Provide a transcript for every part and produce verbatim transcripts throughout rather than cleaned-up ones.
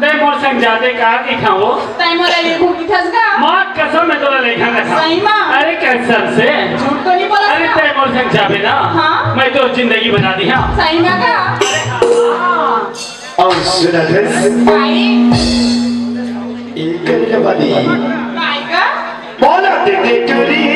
तैं मोर संग जाते का दिखाओ? तैं मोला लेगहू किथस गा? माँ कसम, मैं तोला लेगहूँ कथंव। सही माँ? अरे कसम से। झूठ तो नहीं बोला अरे ना? तैं मोर संग जाबे ना? हाँ। मैं तोर जिंदगी बना दिहूँ। सही माँ का? अउ सुन रे। भाई। एक कर ले बनी। भाई का? बोला दे दे करी।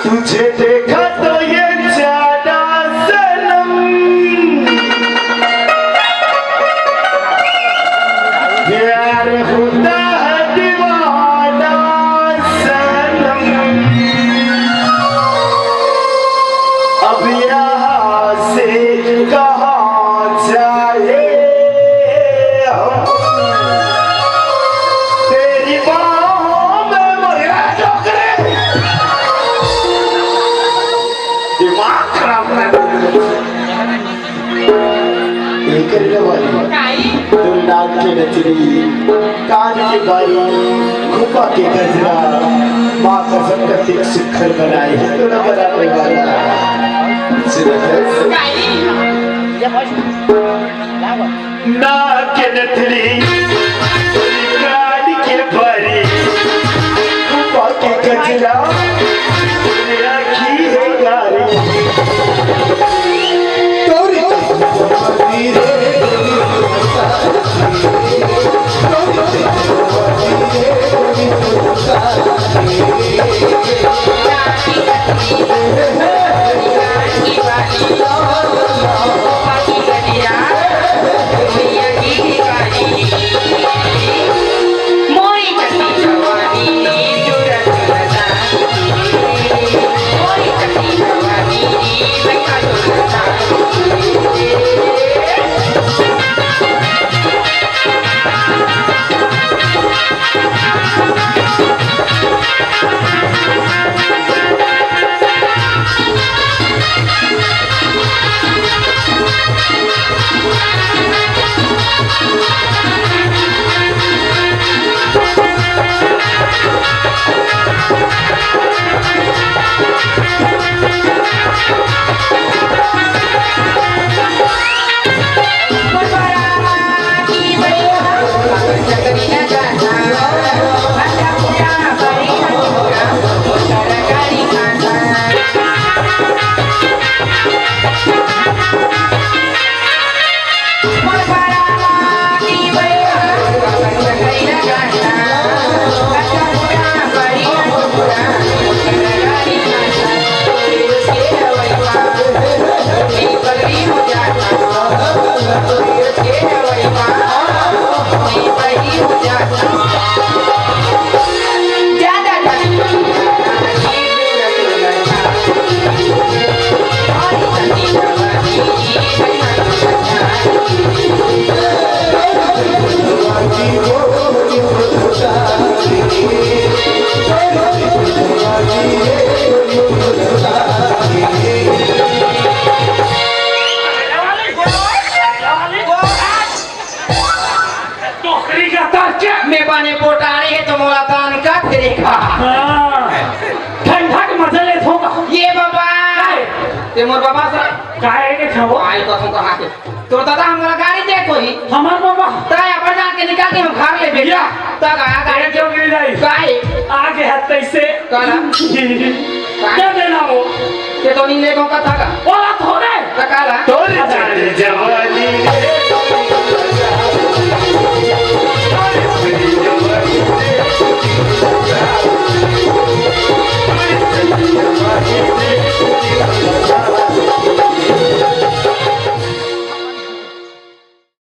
तुझे देखा तो ये जाना सनम, प्यार होता है दीवाना सनम। अब यहाँ से कहाँ जाए हम? तेरी बाहों में मर गया डोकरे। दिमाग खराब कर दिया। ये करने वाली। काई? तोर नाक के नथनी, कान के बाली, खुपा के गजरा, माँ कसम का तिक सुक्खर बनाए है तोला बनाने वाला। सिरकस। काई? नाक के नथनी, कान के बाली, खुपा के गजरा, राखी है गारी। तोरी ते मोर बाबा सा। काहे के खाओ? आई कसम कहा के। तोर दादा हमर गाड़ी दे कोई। हमर बाबा। तय अपन जाके निकाल के हम घर ले बेटा। या। तक आया गाड़ी। एक जो गिर जाई। काहे? आगे हाथ कैसे? काला। क्या देना हो? ते तो नहीं ले मौका था का? बोला थोड़े। त काला। तोर चढ़ जवानी रे।